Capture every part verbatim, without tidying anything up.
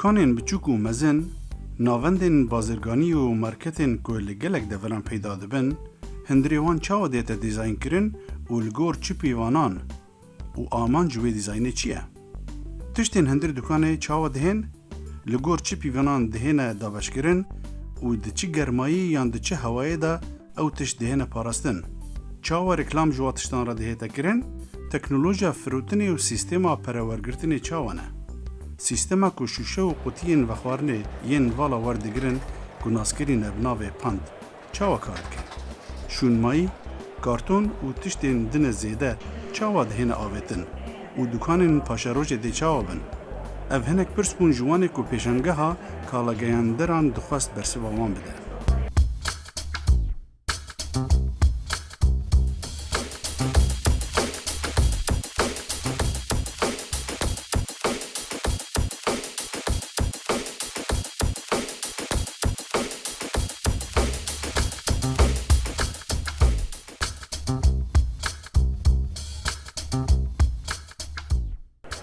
Dûkanên biçûk û mezin, navendên bazirganî û marketên ku li gelek deveran peyda dibin, hundirê wan çawa dihête dîzaynkirin û li gor çi pîvanan û amanc wê dîzaynê çi ye? Tiştên hundir dûkanê çawa dihên? Li gor çi pîvanan dihêne dabeşkirin û di çi germayî yan di çi hewayê de ew tişt dihêne parastin? Çawa reklam ji wa tiştan re dihête kirin? Teknolojiya firotinê û sîstema perewergirtinê çawa ne? Sîstema ku şûşe û qutiyên vexwarinê yên vala werdigirin ku nas kirîne bi navê pant, çawa kar dike? Şûnmayî, karton û tiştên din e zêde çawa dihêne avêtin û dûkanên paşerojê dê çawa bin? Ev hinek pirs bûn ji wanê ku pêşangeha kalageyanderan dixwest bersiva wan bide.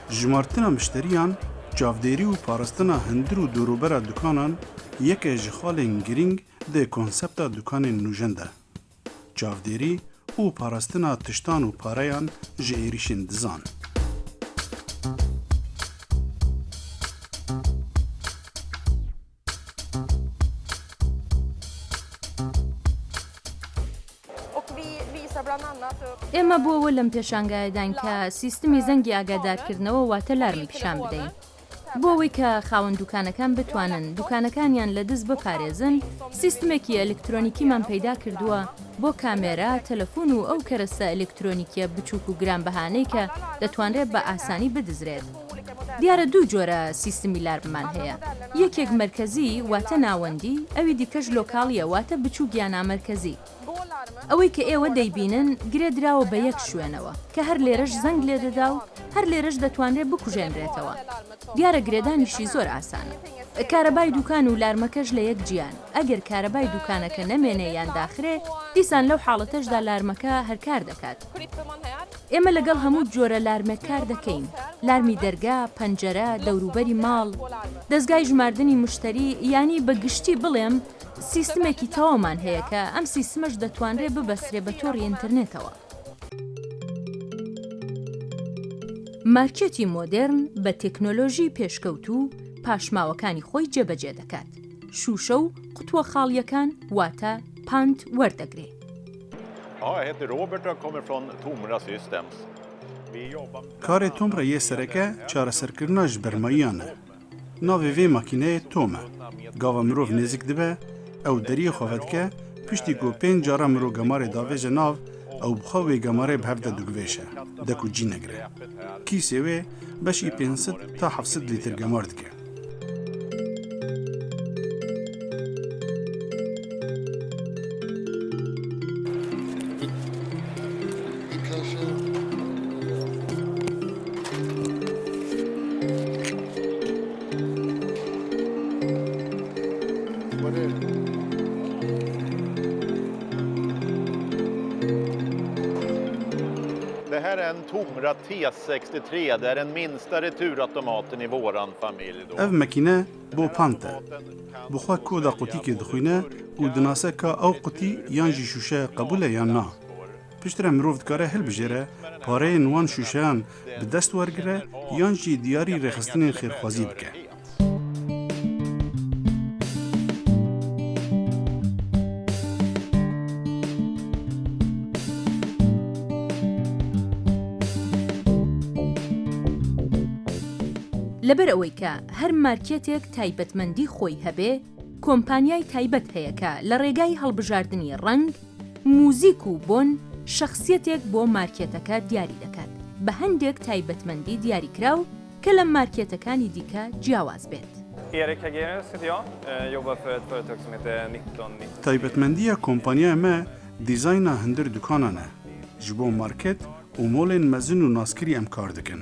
Jimartina mişteriyan, çavdêrî û parastina hundir û dorûbera dûkanan yek e ji xalên girîng di konsepta dûkanên nûjen de. Çavdêrî û parastina tiştan û pareyan ji êrîşên dizan. ئێمە بۆ ئەوە لەم پێشانگایەداین کە سیستمی زەنگی ئاگادارکردنەوە واتە لارمی پیشان بدەین. بۆ ئەوەی کە خاوەن دوکانەکان بتوانن دوکانەکانیان لە دز بپارێزن، سیستمێکی ئەلکترۆنیکیمان پەیدا کردووە بۆ کامێرا، تەلەفون و ئەو کەرەستە ئەلکترۆنیکیە بچووک و گرانبەهانەی کە دەتوانرێت بە ئاسانی بدزرێت. دیارە دوو جۆرە سیستمی لارممان هەیە، یەکێک مەرکەزی واتە ناوەندی، ئەوی دیکەش لۆکاڵیە واتە بچووک یا نامەرکەزی. ئەوەی کە ئێوە دەیبینن گرێ دراوە بە یەک شوێنەوە کە هەر لێرەش زەنگ لێ دەدا و هەر لێرەش دەتوانرێت بکوژێنرێتەوە. دیارە گرێدانیشی زۆر ئاسانە. کارەبای دوکان و لارمەکەش لە یەک جیان. ئەگەر کارەبای دوکانەکە نەمێنێ یان داخرێ، دیسان لەو حاڵەتەشدا لارمەکە هەر کار دەکات. ئێمە لەگەڵ هەموو جۆرە لارمێک کار دەکەین، لارمی دەرگا، پەنجەرە، دەوروبەری ماڵ، دەزگای ژماردنی مشتەری، یانی بە گشتی بڵێم سیستمێکی تەواومان هەیە کە ئەم سیستمەش دەتوانرێ ببەسترێ بە تۆڕی ئینتەرنێتەوە. مارکێتی مۆدێرن بە تێکنۆلۆژی پێشکەوتوو پاشماوەکانی خۆی جێبەجێ دەکات. شووشە و قوتووە خاڵییەکان واتە پانت وەردەگرێ. Ja, jag heter Robert och jag kommer från Tomra Systems. Karê Tomra yê sereke çareserkirina ji bermayiyan e. Navê vê makîneyê tom e. Gava mirov nêzik dibe, ew deriyê xwe vedike, piştî ku pênc cara mirov gemarê davêje nav, ew bi xwe wê gemarê bi hev de digivêşe, de ku cî negire. Kîsê wê beşî pênc sed ta heft sed lîtir gemar dike. Det här är en Tomra T sextiotre, det är den minsta returautomaten i våran familj. Ev mekîne bo pant e. Bi xwe koda qutîkê dixwîne û dinase ka ew qutî yan jî şûşe qebûl e yan na. Piştre mirov dikare hilbijêre pareyên wan şûşeyan bi dest wergire yan jî diyarî rêxistinên xêrxwazî bike. لەبەر ئەوەی کە هەر مارکێتێک تایبەتمەندی خۆی هەبێ، کۆمپانیای تایبەت هەیە کە لە ڕێگای هەڵبژاردنی ڕەنگ، موزیک و بۆن شەخسیەتێک بۆ مارکێتەکە دیاری دەکات بە هەندێک تایبەتمەندی دیاریکراو کە لە مارکێتەکانی دیکە جیاواز بێت. Erik Hagenius heter jag. Eh, jobbar för ett företag som heter nitton nittio. Taybetmendiya kompaniya me dîzayna hundir dukanan e. Ji bo market û molên mezin û naskirî em kar dikin.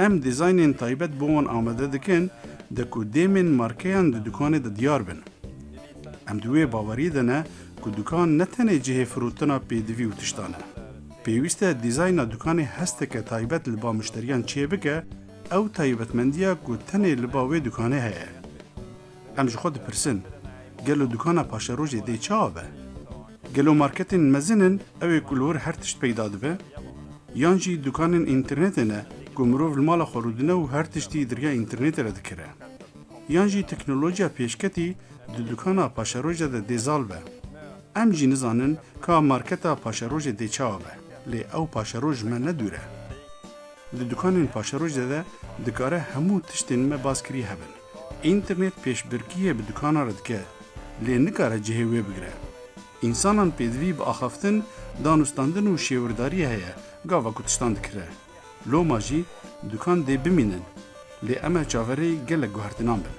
Em dîzaynên taybet bo wan amade dikin, de ku dêmên markeyan di dukanê de diyar bin. Em di wê baweriyê de ne ku dukan ne tenê cihê firotina pêdivî û tiştan e. Pêwîst e dîzayna dukanê hesteke taybet li ba mişteriyan çêbike, Ew taybetmendiya ku tenê li ba wê dukanê heye. Em ji xwe dipirsin, gelo dukana paşerojê dê çawa be? Gelo marketên mezin in, ew ê ku li wir her tişt peyda dibe? Yan jî dukanên înternetê ne ku mirov li mala xwe rûdine û her tiştî di riya înternetê re dikire? Yan jî teknolojiya pêşketî di dukana paşerojê de dê zal be? Em jî nizanin ka marketa paşerojê dê çawa be, lê ew paşeroj ji me ne dûr e. Di dukanên paşerojê de dikare hemû tiştên me bas kirî hebin. Înternet pêşbirkiyê bi dukana re dike, lê nikare cihê wê bigire. Însanan pêdivî bi axaftin, danûstandin û şêwirdariyê heye, gava ku tiştan dikire. Loma jî dukan dê bimînin, lê em ê çaverê gelek guhertinan bin.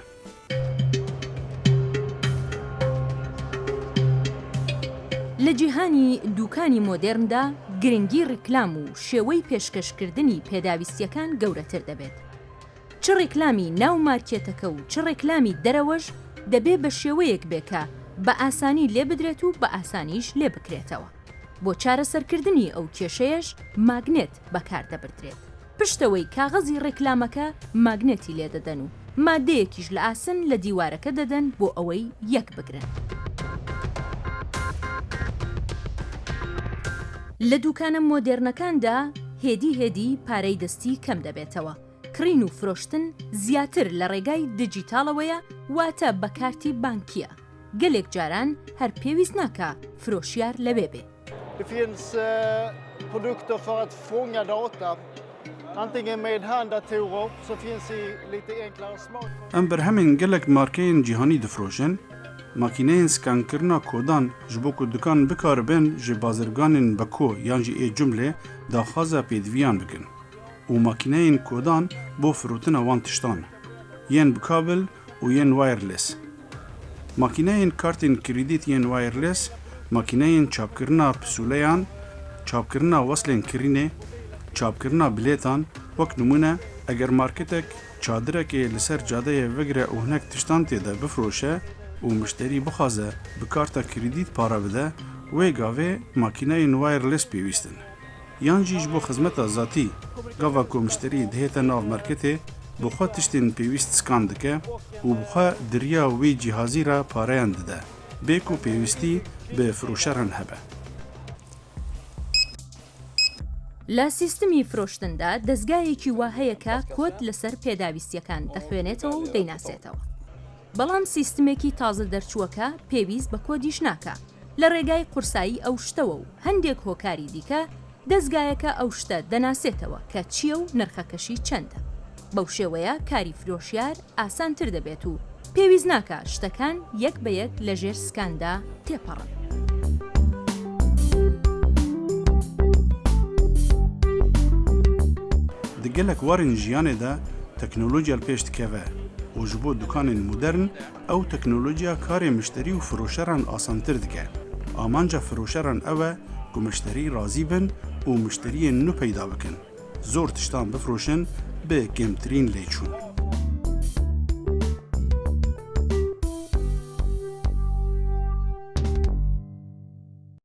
لە جیهانی دوکانی مۆدێرندا گرنگی ڕیکلام و شێوەی پێشکەشکردنی پێداویستیەکان گەورەتر دەبێت. چ ڕیکلامی ناو مارکێتەکە و چ ڕیکلامی دەرەوەش دەبێ بە شێوەیەک بێ کە بە ئاسانی لێ بدرێت و بە ئاسانیش لێ بکرێتەوە. بۆ چارەسەرکردنی ئەو کێشەیەش ماگنێت بەکار دەبردرێت. پشتەوەی کاغەزی ڕێکلامەکە ماگنێتی لێ دەدەن و مادەیەکیش لە ئاسن لە دیوارەکە دەدەن بۆ ئەوەی یەک بگرن. لە دوکانە مۆدێرنەکاندا هێدی هێدی پارەی دەستی کەم دەبێتەوە. کڕین و فرۆشتن زیاتر لە ڕێگای دیجیتاڵەوەیە، واتە بە کارتی بانکیە. گەلێک جاران هەر پێویست ناکا فرۆشیار لەوێ بێ. Det finns eh, produkter för att fånga data. Antingen med handdatorer som finns i lite enklare smartphones. Em berhemên gelek markeyên cîhanî difroşin, makîneyên skankirina kodan ji bo ku dukan bikaribin ji bazirganên beko yan jî ê cumlê daxwaza pêdiviyan bikin. Û makîneyên kodan bo firotina wan tiştan, yên bi kabil û yên wireless. Makîneyên kartên krîdît yên wireless, makîneyên çapkirina pisûleyan, çapkirina weslên kirînê, çapkirina bilêtan, wek nimûne, eger marketek çadirekê li ser cadeyê vegire û hinek tiştan tê de bifroşe û mişterî bixwaze bi karta krîdît para bide, wê gavê makîneyên wireless pêwîst in. Yan jî ji bo xizmeta zatî, gava ku mişterî dihête nav marketê, bi xwe tiştên pêwîst skan dike û bi xwe di riya wî cîhazî re pareyan dide, bê ku pêwîstî bi firoşeran hebe. لە سیستمی فرۆشتندا دەستگایەکی وا هەیە کە کۆد لەسەر پێداویستیەکان دەخوێنێتەوە و دەیناسێتەوە. بەڵام سیستمێکی تازە دەرچووەکە پێویست بە کۆدیش ناکا. لە ڕێگای قورسایی ئەو شتەوە و هەندێک هۆکاری دیکە، دەستگایەکە ئەو شتە دەناسێتەوە کە چییە و نرخەکەشی چەندە. بەو شێوەیە کاری فرۆشیار ئاسانتر دەبێت و پێویست ناکا شتەکان یەک بە یەک لە ژێر سکاندا تێپەڕن. Di gelek warên jiyanê de teknolojiya li pêş dikeve û ji bo dukanên modern ew teknolojiya karê mişterî û firoşeran asantir dike. Amanca firoşeran ew e ku mişterî razî bin û mişteriyên nû peyda bikin. Zor tiştan bifroşin bi kêmtirîn lêçûn.